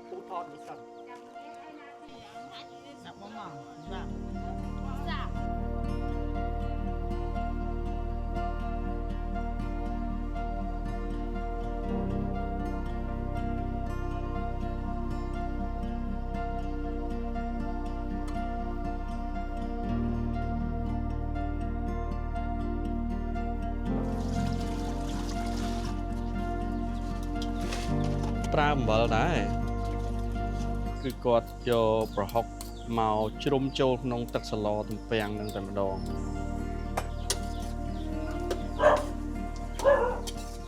ពូថតនេះសិន បងមកបាទ ប្រើអំបិលដែរគឺគាត់យកប្រហុកមកជ្រុំចូលក្នុងទឹកសឡទំពាំងនឹងតែម្ដង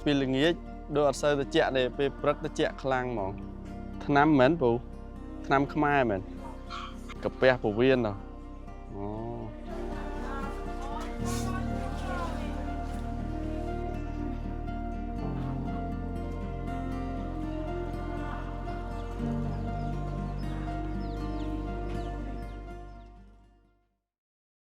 ពេលល្ងាចដូចអត់សូវត្រជាក់ទេពេលព្រឹកត្រជាក់ខ្លាំងហ្មងថ្នាំមែនពូថ្នាំខ្មែរមែនកាពះពវៀនហ៎អូ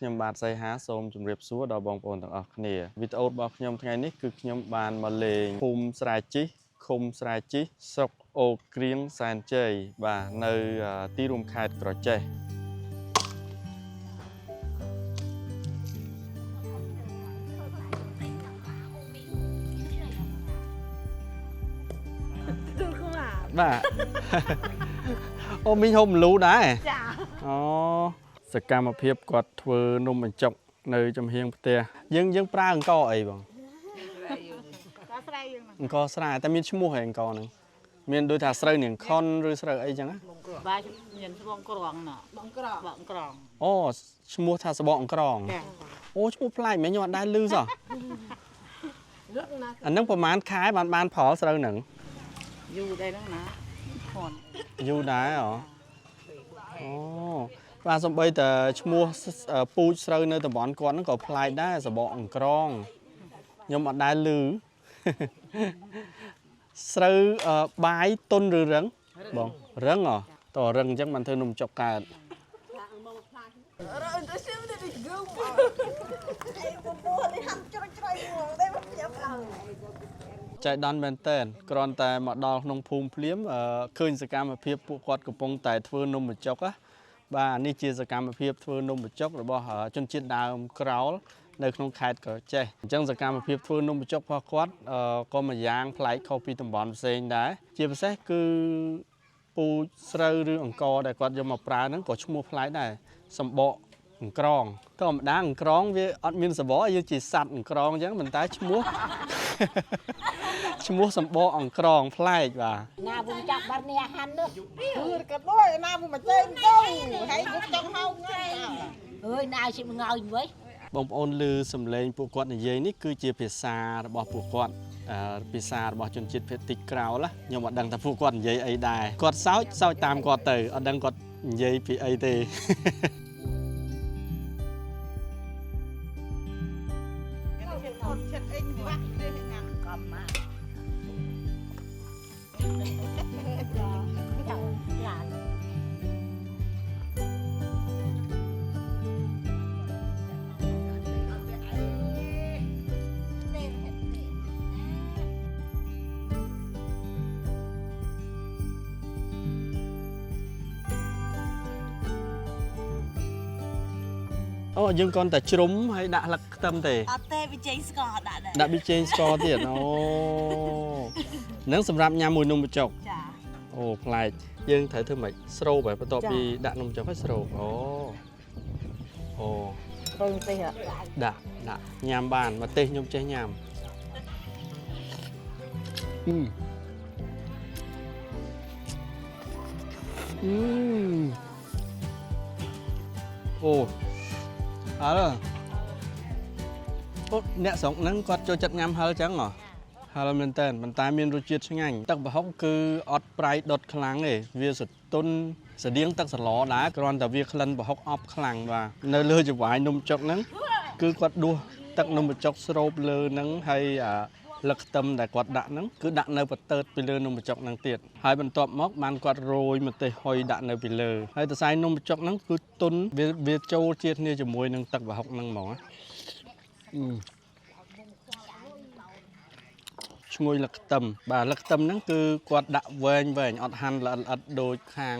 ខ្ញុំបាទសីហាសូមជម្រាបសួរដល់បងប្អូនទាំងអស់គ្នាវីដេអូរបស់ខ្ញុំថ្ងៃនេះគឺខ្ញុំបានមកលេងភូមិស្រែជីឃុំស្រែជីស្រុកអូក្រៀងសែនជ័យបាទនៅទីរួមខេត្តក្រចេះ បាទ អូមីងហូបម្លូដែរ ចា អូសកម្មភាពគាត់ធ្វើនំបញ្ចុកនៅចំហៀងផ្ទះយើងយើងប្រើអង្ករអីបង ដល់ស្រែយើង អង្ករស្រែតែមានឈ្មោះហើយអង្ករហ្នឹងមានដូចថាស្រូវនាងខុនឬស្រូវអីចឹងណា បាទមានស្បងក្រងណ បងក្រ បងក្រង អូឈ្មោះថាសបកអង្ក្រង ចា អូឈ្មោះប្លែកមែនខ្ញុំអត់ដែលឮសោះ លឹកណា អាហ្នឹងប្រហែលខែបានបានផលស្រូវហ្នឹង យូរដែរហ្នឹងណាខន យូរដែរហ៎អូបាទសំបីតែឈ្មោះពូជស្រូវនៅតំបន់គាត់ហ្នឹងក៏ប្លែកដែរសបកអង្ក្រងខ្ញុំអត់ដែលឮ ស្រូវបាយទុនឬរឹងបងរឹងហ៎តរឹងអញ្ចឹងបានធ្វើនំចុកកើត រអិនទៅសៀមទៅគូអីពពោះនេះហាំជ្រុចជ្រៃមកតែមកខ្ញុំឡើង ចៃដន្យមែនតើគ្រាន់តែមកដល់ក្នុងភូមិភ្លាមឃើញសកម្មភាពពួកគាត់កំពុងតែធ្វើនំបញ្ចុកណាបាទនេះជាសកម្មភាពធ្វើនំបញ្ចុករបស់ជនជាតិដើមក្រោលនៅក្នុងខេត្តក្រចេះអញ្ចឹងសកម្មភាពធ្វើនំបញ្ចុករបស់គាត់ក៏មួយយ៉ាងប្លែកខុសពីតំបន់ផ្សេងដែរជាពិសេសគឺពូជស្រូវឬអង្ករដែលគាត់យកមកប្រើហ្នឹងក៏ឈ្មោះប្លែកដែរសម្បកអង្ក្រងធម្មតាអង្ក្រងវាអត់មានសម្បកយើងជាសត្វអង្ក្រងអញ្ចឹងប៉ុន្តែឈ្មោះ ឈ្មោះសម្បកអង្ក្រងប្លែកបាទ ណាវងចាប់បាត់នេះហាន់នោះ គឺក៏ដូចណាមកចេញទៅហើយគចង់ហៅងាយ អើយណាជិះងើយវិញ បងប្អូនឮសំឡេងពួកគាត់និយាយនេះគឺជាភាសារបស់ពួកគាត់ភាសារបស់ជនជាតិភាគតិចក្រោលណាខ្ញុំអត់ដឹងថាពួកគាត់និយាយអីដែរគាត់សើចសើចតាមគាត់ទៅអត់ដឹងគាត់និយាយពីអីទេ អត់ចិត្តអីវាក់ទេញ៉ាំកំមក ចា អូយើងគ្រាន់តែជ្រុំហើយដាក់ស្លឹកខ្ទឹមទេ អត់ទេវាចេញស្ករដាក់ដែរ ដាក់ប៊ីចេងស្ករទៀតអូនឹងសម្រាប់ញ៉ាំមួយនំបញ្ចុក ចា អូប្លែកយើងត្រូវធ្វើម៉េចស្រូបហើយបន្ទាប់ពីដាក់នំបញ្ចុកហើយស្រូបអូអូ ទៅទេ ដាក់ដាក់ញ៉ាំបានម្ទេសខ្ញុំចេះញ៉ាំអឺអឺអូអើអូអ្នកស្រុកហ្នឹងគាត់ចូលចិត្តញ៉ាំហឹរចឹងហ៎ហឹរមែនតើប៉ុន្តែមានរសជាតិឆ្ងាញ់ទឹកប្រហុកគឺអត់ប្រៃដុតខ្លាំងទេវាសទន់ស្តៀងទឹកសឡដែរគ្រាន់តែវាក្លិនប្រហុកអប់ខ្លាំងបាទនៅលើចង្វាយនំចុកហ្នឹងគឺគាត់ដួសទឹកនំបញ្ចុកស្រូបលើហ្នឹងហើយអាលឹកខ្ទឹមដែលគាត់ដាក់ហ្នឹងគឺដាក់នៅបន្ទើតពីលើនំបញ្ចុកហ្នឹងទៀតហើយបន្ទាប់មកបានគាត់រោយម្ទេសហុយដាក់នៅពីលើហើយសរសៃនំបញ្ចុកហ្នឹងគឺទន់វាចូលជាតិគ្នាជាមួយនឹងទឹកប្រហុកហ្នឹងហ្មងណាអឺ ឈ្ងុយលឹកខ្ទឹមបាទលឹកខ្ទឹមហ្នឹងគឺគាត់ដាក់វែងវែងអត់ហាន់ល្អិតល្អិតដូចខាង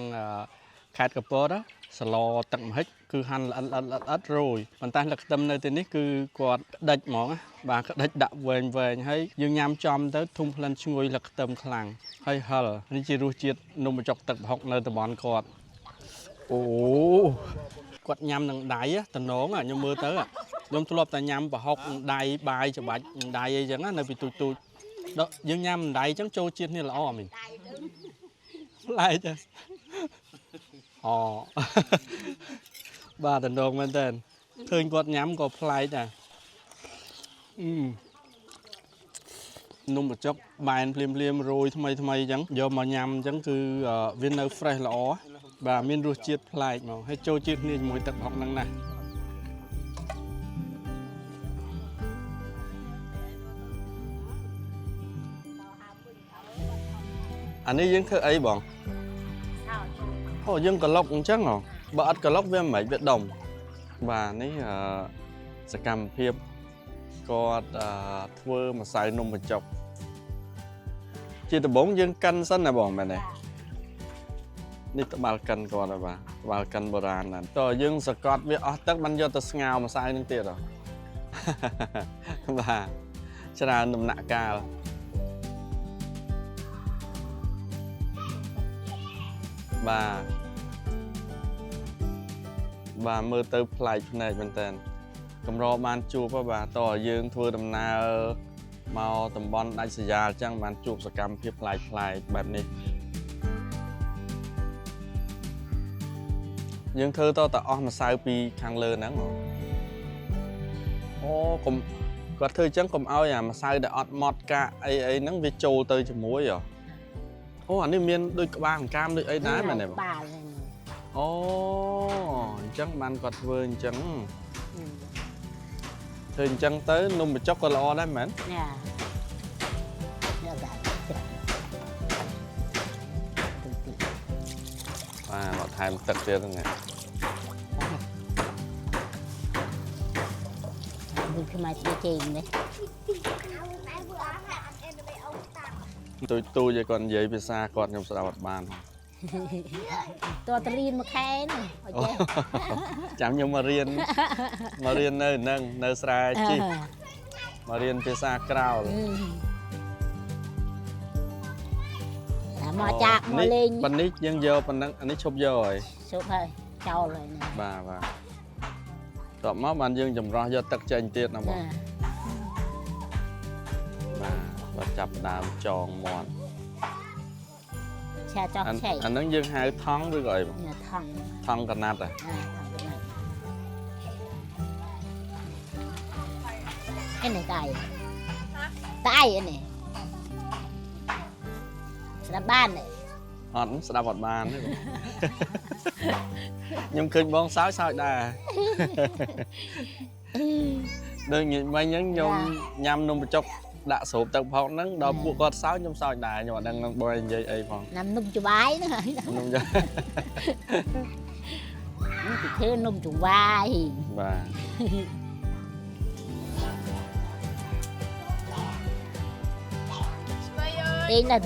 ខេត្តកពតសឡទឹកម្ហិចគឺហាន់ល្អិតល្អិតល្អិតរយប៉ុន្តែលឹកខ្ទឹមនៅទីនេះគឺគាត់ក្តិចហ្មងបាទក្តិចដាក់វែងវែងហើយយើងញ៉ាំចំទៅធុំក្លិនឈ្ងុយលឹកខ្ទឹមខ្លាំងហើយហឹរនេះជារសជាតិនំបញ្ចុកទឹកប្រហុកនៅតំបន់គាត់អូគាត់ញ៉ាំនឹងដៃតំណងខ្ញុំមើលទៅខ្ញុំធ្លាប់តែញ៉ាំប្រហុកនឹងដៃបាយច្បាច់នឹងដៃអីចឹងនៅពីទូចទូចដល់យើងញ៉ាំនឹងដៃចឹងចូលជាតិនេះល្អមីប្លែកអូបាទតំណងមែនតើឃើញគាត់ញ៉ាំក៏ប្លែកដែរនំបញ្ចុកបែនភ្លាមភ្លាមរយថ្មីថ្មីអញ្ចឹងយកមកញ៉ាំអញ្ចឹងគឺវានៅ fresh ល្អបាទមានរសជាតិប្លែកហ្មងហើយចូលជាតិគ្នាជាមួយទឹកប្រហុកហ្នឹងណាអានេះយើងធ្វើអីបងអូយើងក្លុកអញ្ចឹងហ៎បើអត់ក្លុកវាមិនវាដុំបាទនេះសកម្មភាពគាត់ធ្វើម្សៅនំបញ្ចុកជាដំបូងយើងកិនសិនណាបងមែនទេនេះត្បាល់កិនគាត់ហើយបាទត្បាល់កិនបុរាណណាស់តើយើងសកត់វាអស់ទឹកបានយកទៅស្ងោរម្សៅនឹងទៀតហ៎បាទច្រើនដំណាក់កាលបាទបាទមើលទៅប្លែកភ្នែកមែនតើកម្របានជួបបាទតើយើងធ្វើដំណើរមកតំបន់ដាច់ស្រយាលអញ្ចឹងបានជួបសកម្មភាពប្លែកប្លែកបែបនេះយើងធ្វើតតែអស់ម្សៅពីខាងលើហ្នឹងអូកុំគាត់ធ្វើអញ្ចឹងកុំឲ្យអាម្សៅដែលអត់ម៉ត់កាកអីអីហ្នឹងវាចូលទៅជាមួយហ៎អូអានេះមានដូចក្បាលអង្កាមដូចអីដែរមែនទេបងអូអញ្ចឹងបានគាត់ធ្វើអញ្ចឹងធ្វើអញ្ចឹងទៅនំបញ្ចុកក៏ល្អដែរមែនចាបាទមកថែមទឹកទៀតហ្នឹងនេះខ្មែរជេងនេះទូចទូចឲ្យគាត់និយាយភាសាគាត់ខ្ញុំស្ដាប់អត់បាន តើតរៀនមួយខែហ្នឹងអត់ចេះចាំខ្ញុំមករៀនមករៀននៅហ្នឹងនៅស្រែជីមករៀនភាសាក្រោលមកចាក់មកលេងប៉ុណ្នេះយើងយកប៉ុណ្ណឹងអានេះឈប់យកហើយ ឈប់ហើយចោលហើយណាបាទបាទតបមកបានយើងចម្រោះយកទឹកចេញទៀតណាបងបាទបាទចាប់ដើមចងមាត់ ឆាចោះឆៃអាហ្នឹងយើងហៅថង់ឬក៏អីបងថង់ថង់កណាត់ហ៎ថង់កណាត់នេះតៃតៃនេះស្ដាប់បានទេ អត់ស្ដាប់អត់បានទេបងខ្ញុំឃើញបងសើចសើចដែរដូចងាយមិញហ្នឹងខ្ញុំញ៉ាំនំបញ្ចុកដាក់ស្រូបទឹកផុកហ្នឹងដល់ពួកគាត់សើចខ្ញុំសើចដែរខ្ញុំអត់ដឹងបងនិយាយអីផង ញ៉ាំនំច្បាយហ្នឹង នំច្បាយ គេធ្វើនំច្បាយបាទ អេងណា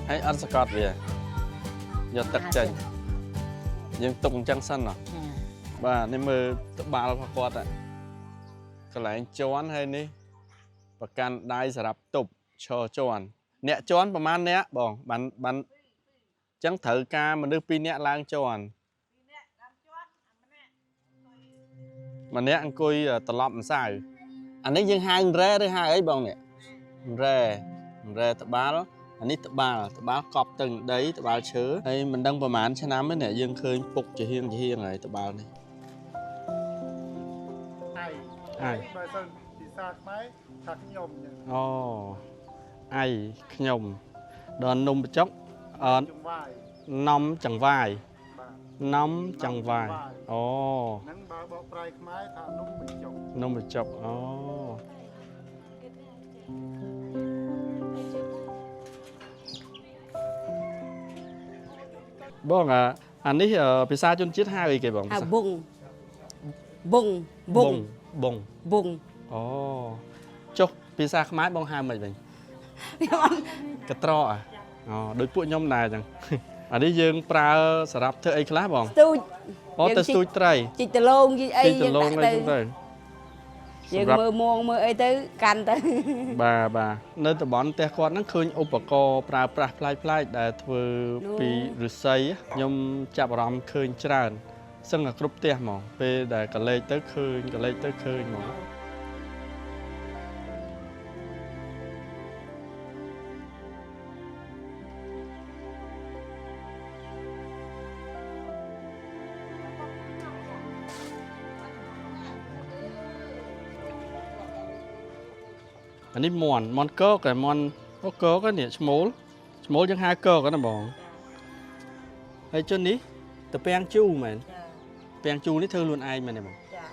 ហើយអត់សកត់វាយកទឹកចេញយើងទុកអញ្ចឹងសិនណោះបាទនេះមើលត្បាល់របស់គាត់កន្លែងជន់ហើយនេះប្រកាន់ដៃសម្រាប់ទប់ឈរជន់អ្នកជន់ប្រហែលអ្នកបងបានបានអញ្ចឹងត្រូវការមនុស្ស2នាក់ឡើងជន់ម្នាក់អង្គុយត្រឡប់ម្សៅអានេះយើងហៅរ៉ែឬហៅអីបងនេះរ៉ែរ៉ែត្បាល់អានេះត្បាល់ត្បាល់កប់ទៅដីត្បាល់ឈើហើយមិនដឹងប្រហែលឆ្នាំទេនេះយើងឃើញពុកជាហៀងជាហៀងហើយត្បាល់នេះ អៃបើសិនភាសាខ្មែរថាខ្ញុំអូអៃខ្ញុំដល់នំបញ្ចុកអនំចង្វាយនំចង្វាយអូ ហ្នឹងបើបកប្រែខ្មែរថានំបញ្ចុក នំបញ្ចុកអូបង អានេះអឺភាសាជនជាតិហៅអីគេបង ហៅបុងបុងបុង បង បុង អូចុះភាសាខ្មែរបងហៅមិនវិញ ខ្ញុំអត់ កត្រកអូដូចពួកខ្ញុំដែរអញ្ចឹង អានេះយើងប្រើសម្រាប់ធ្វើអីខ្លះបង ស្ទូច អូទៅស្ទូចត្រី ជីកដលងជីកអី ជីកដលងអី យើង ចឹងទៅ យើង សម្រាប់ មើលមួងមើលអីទៅកាន់ទៅ បាទបាទនៅតំបន់ផ្ទះគាត់ហ្នឹងឃើញឧបករណ៍ប្រើប្រាស់ប្លែកៗដែលធ្វើពីឫស្សីខ្ញុំចាប់អារម្មណ៍ឃើញច្រើនសឹងតែគ្រប់ផ្ទះហ្មងពេលដែលកលេចទៅឃើញកលេចទៅឃើញហ្មងអានេះមន់មន់កកឯមន់អូកកនេះឈ្មោលឈ្មោលយើងហៅកកណាបងហើយជននេះតពាំងជូរមែន ចា ពាំងជូរនេះធ្វើខ្លួនឯងមែនទេបង ចា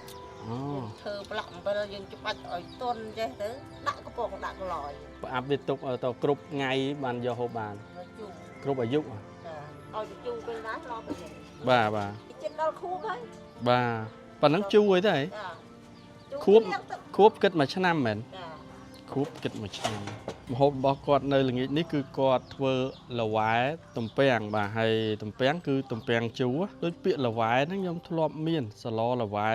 អូ ធ្វើប្លុកអំបិលយើងច្បាច់ឲ្យទន់ចេះទៅដាក់កំប៉ុងដាក់ក្លយ ផ្អាប់វាទុកឲ្យទៅគ្រប់ថ្ងៃបានយកហូបបាន មកជូរ គ្រប់អាយុហ៎ ចាឲ្យជូរពេលណាឡប់ទៅ បាទបាទ ចិត្តដល់ខួបហើយ បាទប៉ណ្ណឹងជូរអីទៅហី ចា ខួបខួបគិតមួយឆ្នាំមែន ចា ខួបគិតមួយឆ្នាំម្ហូបរបស់គាត់នៅល្ងាចនេះគឺគាត់ធ្វើល្វែទំពាំងបាទហើយទំពាំងគឺទំពាំងជូរដូចពាក្យល្វែហ្នឹងខ្ញុំធ្លាប់មានសឡល្វែ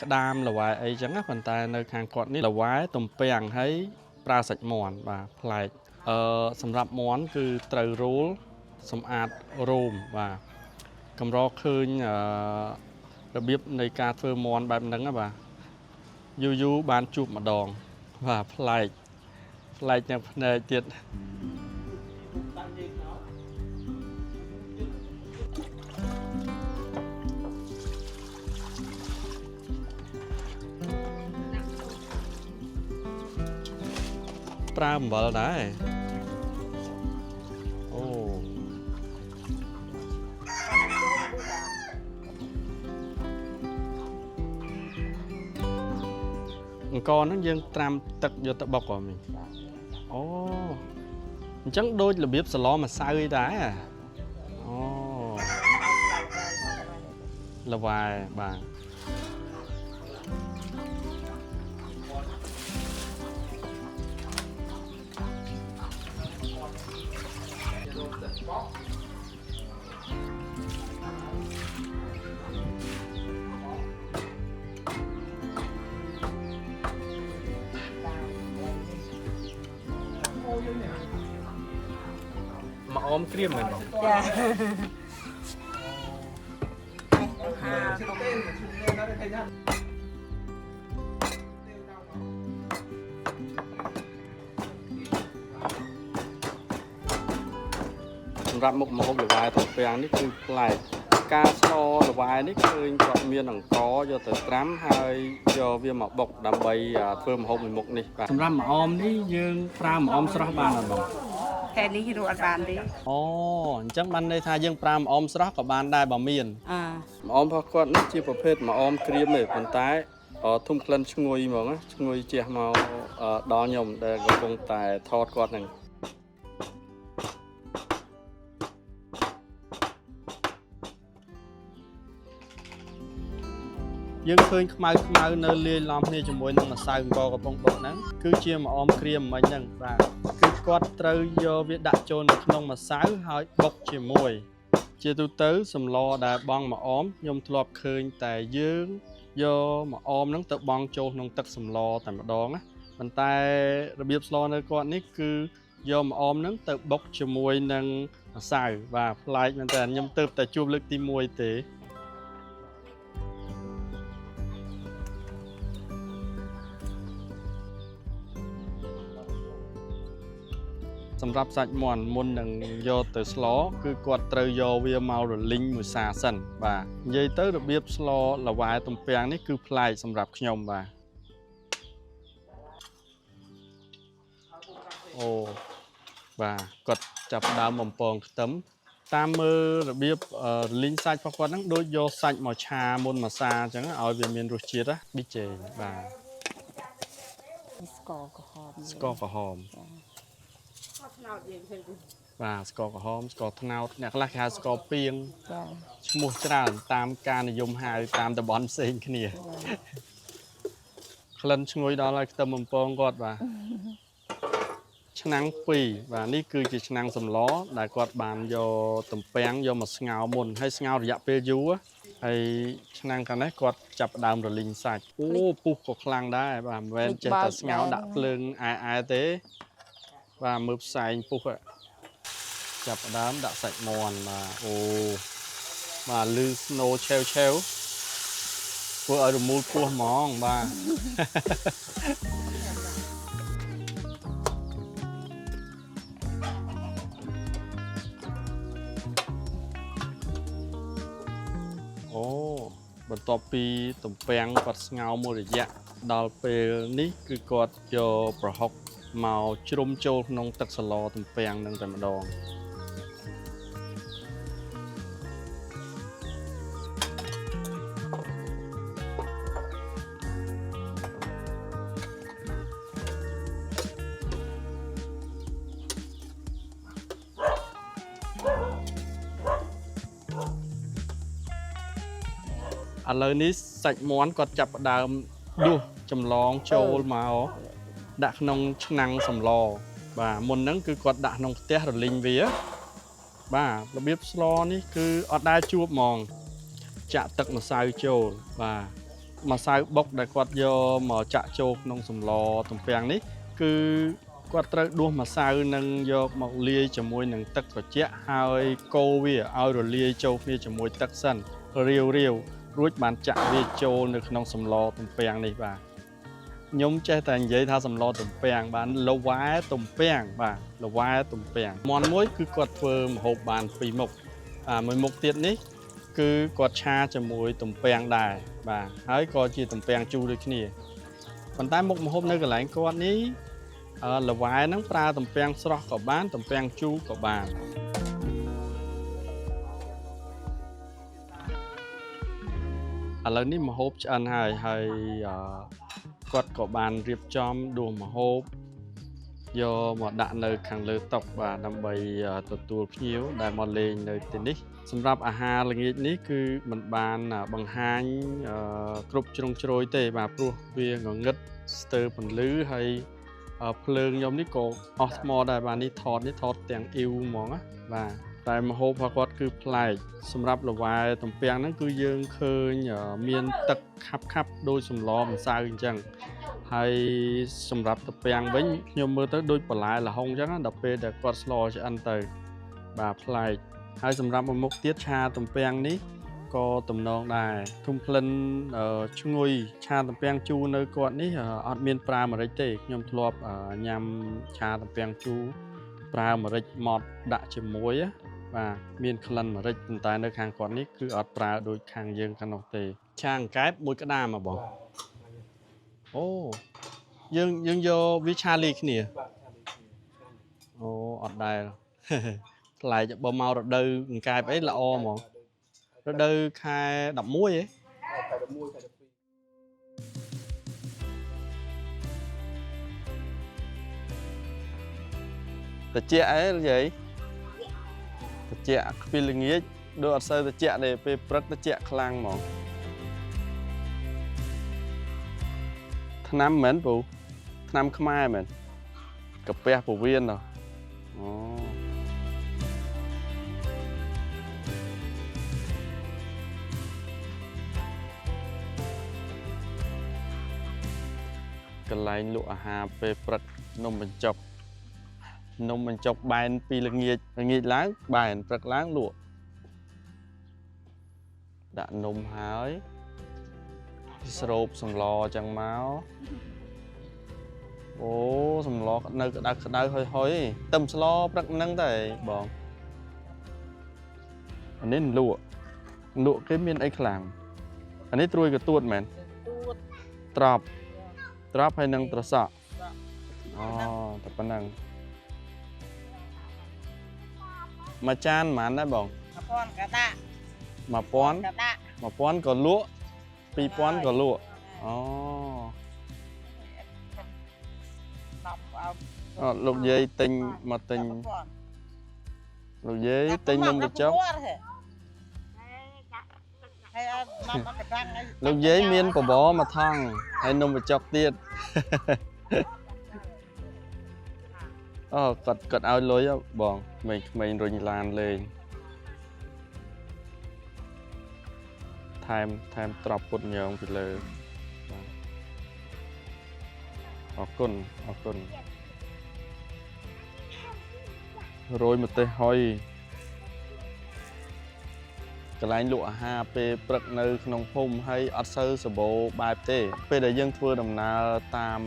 ក្តាមល្វែអីចឹងណាប៉ុន្តែនៅខាងគាត់នេះល្វែទំពាំងហើយប្រើសាច់មាន់បាទប្លែកអឺសម្រាប់មាន់គឺត្រូវរោលសម្អាតរោមបាទកម្រឃើញអឺរបៀបនៃការធ្វើមាន់បែបហ្នឹងណាបាទយូរយូរបានជួបម្ដង បាទប្លែកប្លែកទាំងភ្នែកទៀតប្រើអំបិលដែរអូអង្ករហ្នឹងយើងត្រាំទឹកយកទៅបុកហ៎មីងអូអញ្ចឹងដូចរបៀបសឡម្សៅអីដែរអូល្វែបាទមកអមក្រៀមមែនបង ចា សម្រាប់មុខម្ហូបល្វែទំពាំងនេះគឺប្លែកការស្លល្វែនេះឃើញគាត់មានអង្ករយកទៅត្រាំហើយយកវាមកបុកដើម្បីធ្វើម្ហូបមួយមុខនេះបាទសម្រាប់ម្អមនេះយើងប្រើម្អមស្រស់បានអត់បង តែនេះរកអត់បានទេ អូអញ្ចឹងបានន័យថាយើងប្រើម្អមស្រស់ក៏បានដែរបើមាន អើ ម្អមរបស់គាត់នេះជាប្រភេទម្អមក្រៀមទេប៉ុន្តែធំក្លិនឈ្ងុយហ្មងណាឈ្ងុយជះមកដល់ខ្ញុំដែលកំពុងតែថតគាត់ហ្នឹងយើងឃើញខ្មៅខ្មៅនៅលាយឡំគ្នាជាមួយនឹងម្សៅអង្ករកំប៉ុងបុកហ្នឹងគឺជាម្អមក្រៀមមិញហ្នឹងបាទគឺគាត់ត្រូវយកវាដាក់ចូលនៅក្នុងម្សៅហើយបុកជាមួយ ជាទូទៅសម្លដែលបង់ម្អមខ្ញុំធ្លាប់ឃើញតែយើងយកម្អមហ្នឹងទៅបង់ចូលក្នុងទឹកសម្លតែម្ដងណាប៉ុន្តែរបៀបស្លនៅគាត់នេះគឺយកម្អមហ្នឹងទៅបុកជាមួយនឹងម្សៅបាទប្លែកមែនតើខ្ញុំទៅតែជួបលើកទី1ទេសម្រាប់សាច់មាន់មុននឹងយកទៅស្លគឺគាត់ត្រូវយកវាមករលីងមួយសាសិនបាទនិយាយទៅរបៀបស្លល្វែទំពាំងនេះគឺប្លែកសម្រាប់ខ្ញុំបាទអូបាទគាត់ចាប់ផ្ដើមបំពងខ្ទឹមតាមមើលរបៀបរលីងសាច់របស់គាត់ហ្នឹងដូចយកសាច់មកឆាមុនមួយសាអញ្ចឹងឲ្យវាមានរសជាតិណាប៊ីចេងបាទ ស្ករក្រហម ស្ករក្រហម ខ្នោតយើងធ្វើ បាទស្ករក្រហមស្ករត្នោតអ្នកខ្លះគេហៅស្ករពីង ចា ឈ្មោះច្រើនតាមការនិយមហៅតាមតំបន់ផ្សេងគ្នាក្លិនឈ្ងុយដល់ហើយខ្ទឹមបំពងគាត់បាទឆ្នាំង2បាទនេះគឺជាឆ្នាំងសម្លដែលគាត់បានយកទំពាំងយកមកស្ងោរមុនហើយស្ងោររយៈពេលយូរហើយឆ្នាំងខាងនេះគាត់ចាប់ផ្ដើមរលីងសាច់អូពុះក៏ខ្លាំងដែរបាទមិនមែនចេះតែស្ងោរដាក់ភ្លើងអែអែទេបាទមើលផ្សែងពុះហ่ะចាប់ផ្ដើមដាក់សាច់មាន់បាទអូ បាទលឺ snow ឆេវឆេវធ្វើឲ្យរមូលពោះហ្មងបាទ អូបន្ទាប់ពីទំពាំងគាត់ស្ងោរមួយរយៈដល់ពេលនេះគឺគាត់យកប្រហុកមកជ្រុំចូលក្នុងទឹកសឡទំពាំងនឹងតែម្ដង ឥឡូវនេះសាច់មាន់គាត់ចាប់ផ្ដើមដួសចម្លងចូលមកដាក់ក្នុងឆ្នាំងសម្លបាទមុនហ្នឹងគឺគាត់ដាក់ក្នុងផ្ទះរលីងវា បាទរបៀបស្លនេះគឺអត់ដែលជួបហ្មង ចាក់ទឹកម្សៅចូលបាទម្សៅបុកដែលគាត់យកមកចាក់ចូលក្នុងសម្លទំពាំងនេះ គឺគាត់ត្រូវដួសម្សៅនឹងយកមកលាយជាមួយនឹងទឹកត្រជាក់ហើយកូរវាឲ្យរលាយចូលគ្នាជាមួយទឹកសិនរាវរាវ រួចបានចាក់វាចូលនៅក្នុងសម្លទំពាំងនេះបាទខ្ញុំចេះតែនិយាយថាសម្លទំពាំងបានលវ៉ែទំពាំងបាទលវ៉ែទំពាំងមាន់មួយគឺគាត់ធ្វើម្ហូបបានពីរមុខអាមួយមុខទៀតនេះ គឺគាត់ឆាជាមួយទំពាំងដែរបាទហើយក៏ជាទំពាំងជូរដូចគ្នាប៉ុន្តែមុខម្ហូបនៅកន្លែងគាត់នេះអឺលវ៉ែហ្នឹងប្រើទំពាំងស្រស់ក៏បានទំពាំងជូរក៏បាន ឥឡូវនេះម្ហូបឆ្អិនហើយហើយអឺគាត់ក៏បានរៀបចំដួសម្ហូបយកមកដាក់នៅខាងលើតុបាទដើម្បីអឺទទួលភ្ញៀវដែលមកលេងនៅទីនេះ សម្រាប់អាហារល្ងាចនេះគឺมันបានបង្ហាញអឺគ្រប់ជ្រុងជ្រោយទេបាទព្រោះវាងងឹតស្ទើរពន្លឺហើយអឺភ្លើងខ្ញុំនេះក៏អស់ថ្មដែរបាទនេះថតនេះថតទាំងអ៊ីវហ្មងណាបាទតែម្ហូបរបស់គាត់គឺប្លែកសម្រាប់ល្វែទំពាំងហ្នឹងគឺយើងឃើញអឺមានទឹកខាប់ខាប់ៗដូចសម្លម្សៅអញ្ចឹងហើយសម្រាប់ទំពាំងវិញខ្ញុំមើលទៅដូចបន្លែល្ហុងអញ្ចឹងណាដល់ពេលដែលគាត់ស្លឆ្អិនទៅបាទប្លែក ហើយសម្រាប់មួយមុខទៀតឆាទំពាំងនេះក៏តំណងដែរធំក្លិនអឺឈ្ងុយឆាទំពាំងជូរនៅគាត់នេះអឺអត់មានប្រើម្រេចទេខ្ញុំធ្លាប់អឺញ៉ាំឆាទំពាំងជូរប្រើម្រេចម៉ត់ដាក់ជាមួយណាបាទមានក្លិនម្រេចប៉ុន្តែនៅខាងគាត់នេះគឺអត់ប្រើដូចខាងយើងខាងនោះទេឆាអង្កែបមួយក្តាមហ៎បងអូយើងយើងយកវាឆាលីគ្នាអូអត់ដែល ប្លែកបើមករដូវអង្កែបអីល្អហ្មងរដូវខែ11ហ៎ ខែ11ខែ12 តិចអីនិយាយតិចខ្ពីល្ងាចដូចអត់សូវតិចទេពេលព្រឹកតិចខ្លាំងហ្មងថ្នាំមែនពូថ្នាំខ្មែរមែនកាពះពវៀនហ៎អូកន្លែងលក់អាហារពេលព្រឹកនំបញ្ចុកនំបញ្ចុកបែនពីល្ងាចល្ងាចឡើងបែនព្រឹកឡើងលក់ដាក់នំហើយស្រូបសម្លចឹងមកអូសម្លនៅក្តៅក្តៅហុយហុយទឹមស្លព្រឹកហ្នឹងតែបងអានេះលក់លក់គេមានអីខ្លាំងអានេះត្រួយកទួតមែន ទួត ត្រប់ត្រប់ហើយនឹងត្រសក់អូតែប៉ុណ្្នឹងមួយចានប៉ុន្មានដែរបង 1000ក៏ដាក់ 1000 ក៏ដាក់ 1000ក៏លក់2000ក៏លក់អូ 10អោ អត់លោកយាយទិញមកទិញ 1000 លោកយាយទិញនំបញ្ចុក ហើយអត់មកមកកណ្ដាំងអី លោកយាយមានបបរមួយថង់ហើយនំបញ្ចុកទៀតអូគាត់គាត់ឲ្យលុយហ៎បងក្មេងៗរុញឡានលេងថែមថែមត្រប់ពុតញងពីលើបាទអរគុណអរគុណរយម្ទេសហុយកន្លែងលក់អាហារពេលព្រឹកនៅក្នុងភូមិហើយអត់សូវសម្បូរបែបទេ ពេលដែលយើងធ្វើដំណើរតាម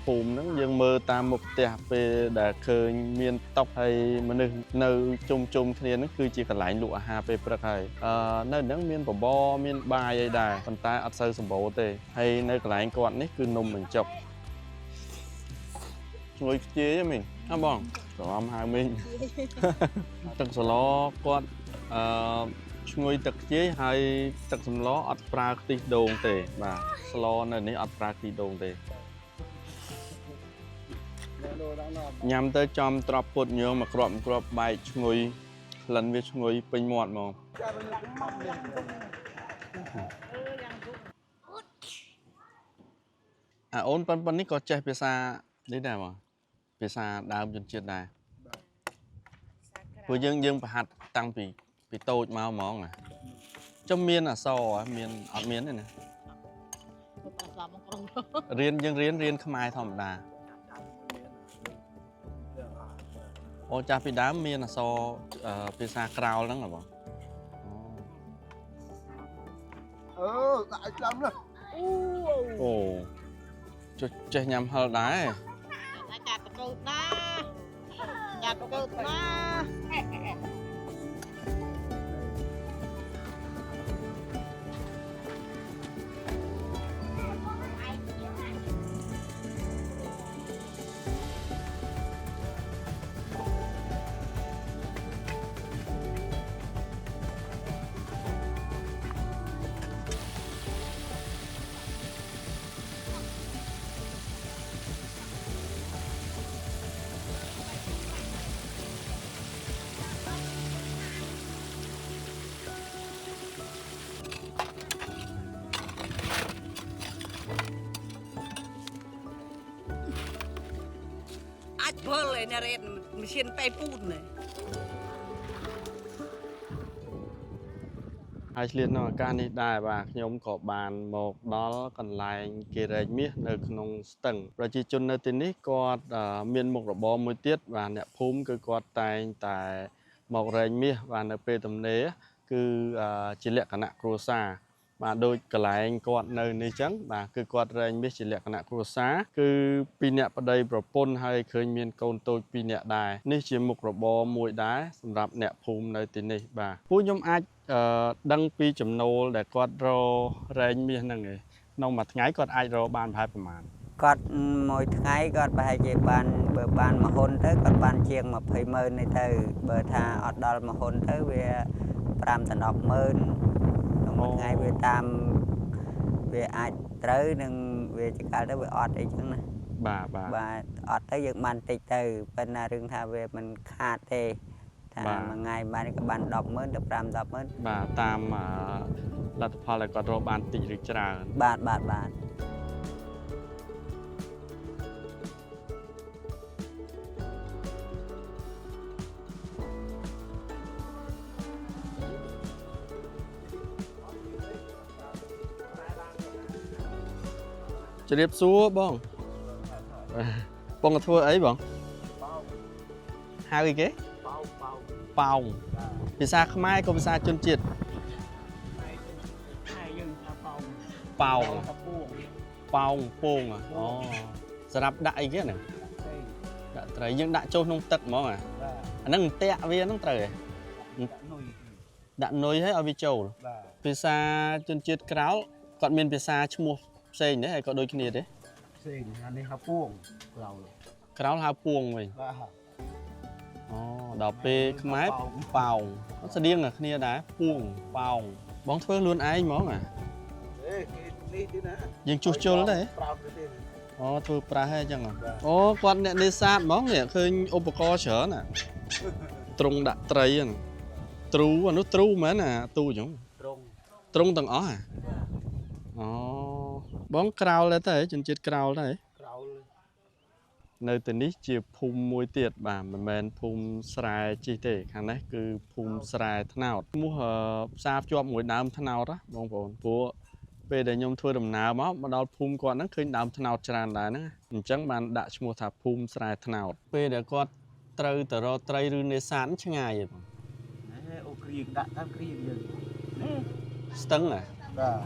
ភូមិហ្នឹងយើងមើលតាមមុខផ្ទះពេលដែលឃើញមានតុហើយមនុស្សនៅជុំជុំគ្នាហ្នឹងគឺជាកន្លែងលក់អាហារពេលព្រឹកហើយអឺនៅហ្នឹងមានបបរមានបាយអីដែរប៉ុន្តែអត់សូវសម្បូរទេហើយនៅកន្លែងគាត់នេះគឺនំបញ្ចុកឈ្ងុយខ្ជាយហ៎មីងហ៎បងច្រឡំហៅមីង ទឹកសឡគាត់អឺឈ្ងុយទឹកខ្ជាយហើយទឹកសម្លអត់ប្រើខ្ទិះដូងទេ បាទស្លនៅនេះអត់ប្រើខ្ទិះដូងទេញ៉ាំទៅចំត្រប់ពុតញងមួយគ្រាប់មួយគ្រាប់បែកឈ្ងុយក្លិនវាឈ្ងុយពេញមាត់ហ្មងអាអូនប៉ុនប៉ុននេះក៏ចេះភាសានេះដែរបងភាសាដើមជនជាតិដែរ ព្រោះយើងយើងប្រហាត់តាំងពីពីតូចមកហ្មងណាចុះមានអក្សរហ៎មានអត់មានទេណារៀនយើងរៀនរៀនខ្មែរធម្មតាអូចាស់ពីដើមមានអក្សរអឺភាសាក្រោលហ្នឹងហ៎បង អឺដាក់ឲ្យចាំណាស់ អូចុះចេះញ៉ាំហឹលដែរ ចាត់កូនណាចាត់កូនណា អាចផលឯណារ៉េតម៉ាស៊ីនតៃពូននេះ ហើយឆ្លៀតក្នុងឱកាសនេះដែរបាទខ្ញុំក៏បានមកដល់កន្លែងគេរែកមាសនៅក្នុងស្ទឹងប្រជាជននៅទីនេះគាត់អឺមានមុខរបរមួយទៀតបាទអ្នកភូមិគឺគាត់តែងតែមករែងមាសបាទនៅពេលទំនេរគឺអឺជាលក្ខណៈគ្រួសារបាទដូចកន្លែងគាត់នៅនេះចឹងបាទគឺគាត់រែងមាសជាលក្ខណៈគ្រួសារគឺពីរអ្នកប្តីប្រពន្ធហើយឃើញមានកូនតូចពីរអ្នកដែរនេះជាមុខរបរមួយដែរសម្រាប់អ្នកភូមិនៅទីនេះបាទពួកខ្ញុំអាច អឺដឹងពីចំណូលដែលគាត់រករែងមាសហ្នឹងឯងក្នុងមួយថ្ងៃគាត់អាចរកបានប្រហែលប្រមាណ គាត់មួយថ្ងៃគាត់ប្រហែលជាបានបើបានមួយហ៊ុនទៅគាត់បានជាង20ម៉ឺននេះទៅបើថាអត់ដល់មួយហ៊ុនទៅវា5ដល់10ម៉ឺនក្នុងមួយថ្ងៃវាតាមវាអាចត្រូវនឹងវាចកាលទៅវាអត់អីចឹងណា បាទបាទ បាទអត់ទៅយើងបានតិចទៅប៉ុន្តែរឿងថាវាមិនខាតទេថា បាទ មួយថ្ងៃបានក៏បាន10ម៉ឺនទៅ5 10ម៉ឺន បាទតាមអឺលទ្ធផលដែលគាត់រកបានតិចឬច្រើន បាទបាទបាទ ជម្រាបសួរបងបងក៏ធ្វើអីបងហៅអីគេប៉ោងភាសាខ្មែរក៏ភាសាជនជាតិប៉ោងប៉ោងពងអូសម្រាប់ដាក់អីគេហ្នឹងដាក់ត្រីយើងដាក់ចូលក្នុងទឹកហ្មងអាអាហ្នឹងអន្ទាក់វាហ្នឹងត្រូវហ៎ដាក់នុយហើយឲ្យវាចូលភាសាជនជាតិក្រោលគាត់មានភាសាឈ្មោះផ្សេងទេហើយក៏ដូចគ្នាទេ ផ្សេងអានេះហៅពួងក្រោល ក្រោលហៅពួងវិញ បាទ អូដល់ពេលខ្មែរប៉ោងស្តៀងกับគ្នាដែរពួងប៉ោងបងធ្វើខ្លួនឯងហ្មងអា អេគេនេះទៀតណា យើងជួសជុលទេ ប្រាំទៅទៀត អូធ្វើប្រាស់ហ៎អញ្ចឹងហ៎អូគាត់អ្នកនេសាទហ្មងនេះឃើញឧបករណ៍ច្រើនណា ទ្រុងដាក់ត្រីហ្នឹងទ្រូអានោះទ្រូមែនអាទូអញ្ចឹង ត្រង់ ទ្រុងទាំងអស់ហ៎អូបងក្រោលដែរតើជនជាតិក្រោលដែរ ក្រោល នៅទីនេះជាភូមិមួយទៀតបាទមិនមែនភូមិស្រែជីទេខាងនេះគឺភូមិស្រែត្នោតឈ្មោះផ្សារភ្ជាប់មួយដើមត្នោតណាបងប្អូនព្រោះពេលដែលខ្ញុំធ្វើដំណើរមកដល់ភូមិគាត់ហ្នឹងឃើញដើមត្នោតច្រើនដែរហ្នឹងអញ្ចឹងបានដាក់ឈ្មោះថាភូមិស្រែត្នោតពេលដែលគាត់ត្រូវទៅរកត្រីឬនេសាទឆ្ងាយឯងបង ណែអូគ្រៀងដាក់តាមគ្រៀងយើង ស្ទឹងហ៎ បាទ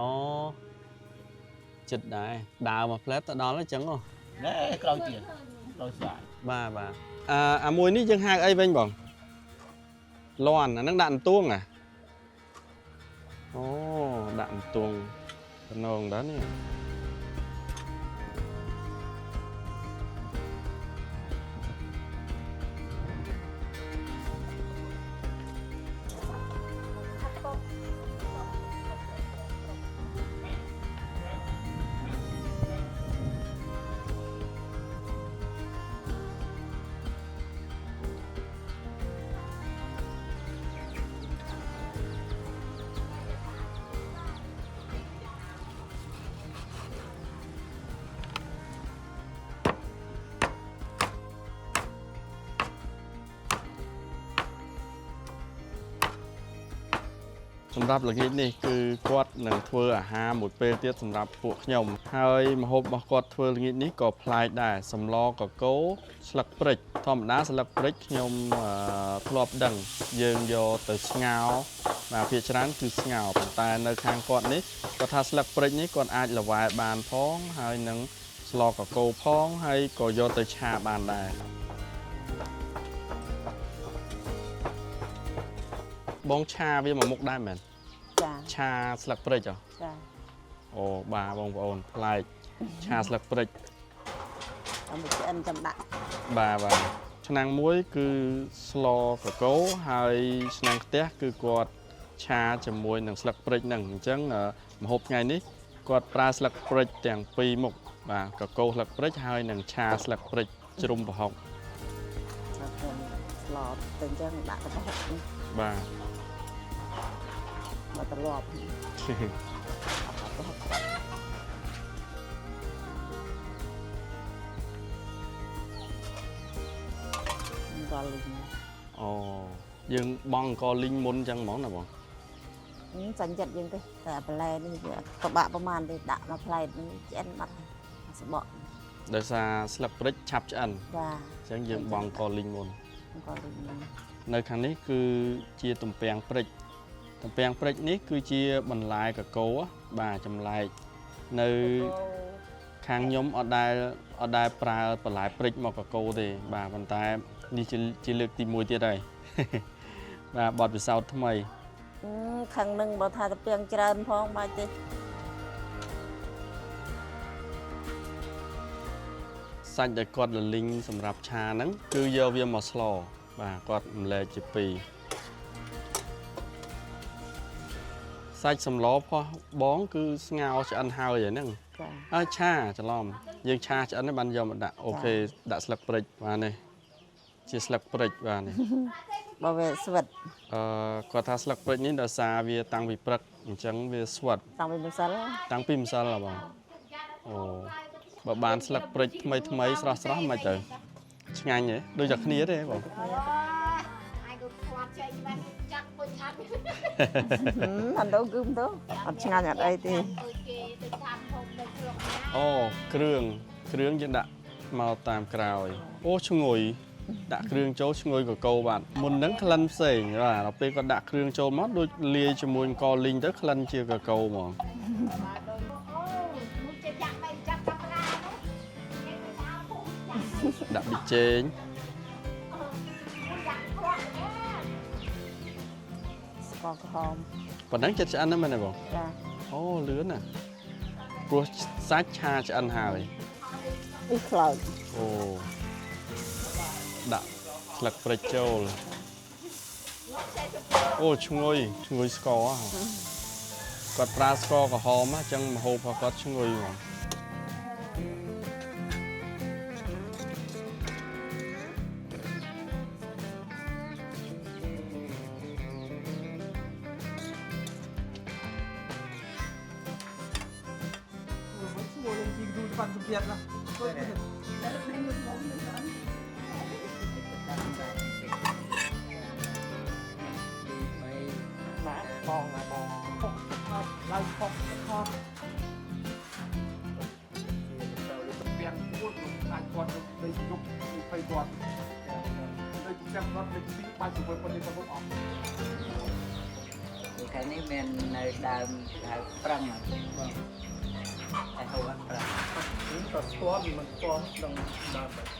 អូចិត្តដែរដើរមកផ្លែតទៅដល់អញ្ចឹងហ៎ ណែក្រោយទៀតក្រោយស្អាត បាទបាទអាមួយនេះយើងហៅអីវិញបងលាន់អាហ្នឹងដាក់អន្ទួងហ៎អូដាក់អន្ទួងតំណងដែរនេះសម្រាប់ល្ងាចនេះគឺគាត់នឹងធ្វើអាហារមួយពេលទៀតសម្រាប់ពួកខ្ញុំហើយម្ហូបរបស់គាត់ធ្វើល្ងាចនេះក៏ប្លែកដែរសម្លកកូរស្លឹកព្រិចធម្មតាស្លឹកព្រិចខ្ញុំធ្លាប់ដឹងយើងយកទៅស្ងោរបាទភាគច្រើនគឺស្ងោរប៉ុន្តែនៅខាងគាត់នេះគាត់ថាស្លឹកព្រិចនេះគាត់អាចល្វែបានផងហើយនឹងស្លកកូរផងហើយក៏យកទៅឆាបានដែរបងឆាវាមួយមុខដែរមែន ចា ឆាស្លឹកព្រិចហ៎ ចា អូបាទបងប្អូនប្លែកឆាស្លឹកព្រិច តាមឆ្អិនចាំដាក់ បាទបាទឆ្នាំងមួយគឺស្លកកូរហើយឆ្នាំងខ្ទះគឺគាត់ឆាជាមួយនឹងស្លឹកព្រិចហ្នឹងអញ្ចឹងម្ហូបថ្ងៃនេះគាត់ប្រើស្លឹកព្រិចទាំងពីរមុខបាទកកូរស្លឹកព្រិចហើយនឹងឆាស្លឹកព្រិចជ្រុំប្រហុក ខ្ញុំស្លទៅអញ្ចឹងដាក់ទៅប្រហុកនេះ បាទ មកត្រឡប់ប្រហុកដល់លីង អូយើងបងអង្គលីងមុនអញ្ចឹងហ្មងណាបង ចាញ់ចិត្តយើងទេតែបន្លែនេះវាពិបាកប្រហែលទេដាក់មកផ្លែនេះឆ្អិនបាត់សបក ដោយសារស្លឹកព្រិចឆាប់ឆ្អិន ចា អញ្ចឹងយើងបងអង្គលីងមុន អង្គលីង នៅខាងនេះគឺជាទំពាំងព្រិចទំពាំងព្រិចនេះគឺជាបន្លែកកូរបាទចម្លែកនៅខាងខ្ញុំអត់ដែលប្រើបន្លែព្រិចមកកកូរទេបាទប៉ុន្តែនេះជាលើកទី1ទៀតហើយ បាទបទពិសោធន៍ថ្មី ខាងនឹងបើថាទំពាំងច្រើនផងបាច់ទេ សាច់ដែលគាត់លលីងសម្រាប់ឆាហ្នឹងគឺយកវាមកស្លបាទគាត់រំលែកជាពីរសាច់សម្លផោះបងគឺស្ងោរឆ្អិនហើយហ្នឹង ចា អើឆាច្រឡំយើងឆាឆ្អិនហើយបានយកមកដាក់អូខេដាក់ស្លឹកព្រិចបាទនេះជាស្លឹកព្រិចបាទនេះ បើវាស្វិត អឺគាត់ថាស្លឹកព្រិចនេះដោយសារវាតាំងពីព្រឹកអញ្ចឹងវាស្វិត តាំងពីម្សិល តាំងពីម្សិលហ៎បងអូបើបានស្លឹកព្រិចថ្មីថ្មីស្រស់ស្រស់មិនទៅឆ្ងាញ់ហ៎ដូចតែគ្នាទេបង អត់ដល់គឹមទៅអត់ឆ្ងាញ់អត់អីទេ អូគ្រឿងគ្រឿងយើងដាក់មកតាមក្រោយអូឈ្ងុយដាក់គ្រឿងចូលឈ្ងុយកកោបាទមុនហ្នឹងក្លិនផ្សេងបាទដល់ពេលគាត់ដាក់គ្រឿងចូលមកដូចលាយជាមួយអង្គលីងទៅក្លិនជាកកោហ្មងដាក់ប៊ីចេង ស្ករក្រហម ប៉ុណ្ណឹងចិត្តឆ្អិនហ្នឹងមែនទេបង ចា អូលឿនណាស់ព្រោះសាច់ឆាឆ្អិនហើយ នេះខ្លោច អូដាក់ស្លឹកព្រិចចូលអូឈ្ងុយឈ្ងុយស្ករហ៎គាត់ប្រើស្ករក្រហមហ៎អញ្ចឹងម្ហូបរបស់គាត់ឈ្ងុយហ្មង ពាំងពួនអាចគាត់ទៅយុគ20គាត់ទៅចាំគាត់ទៅទីបាច់ទៅប៉ុណ្នេះទៅអស់ ខាងនេះមាននៅដើមហៅប្រឹងបាទតែហៅអត់ប្រឹង តែស្គាល់វាមិនស្គាល់ដឹងដើម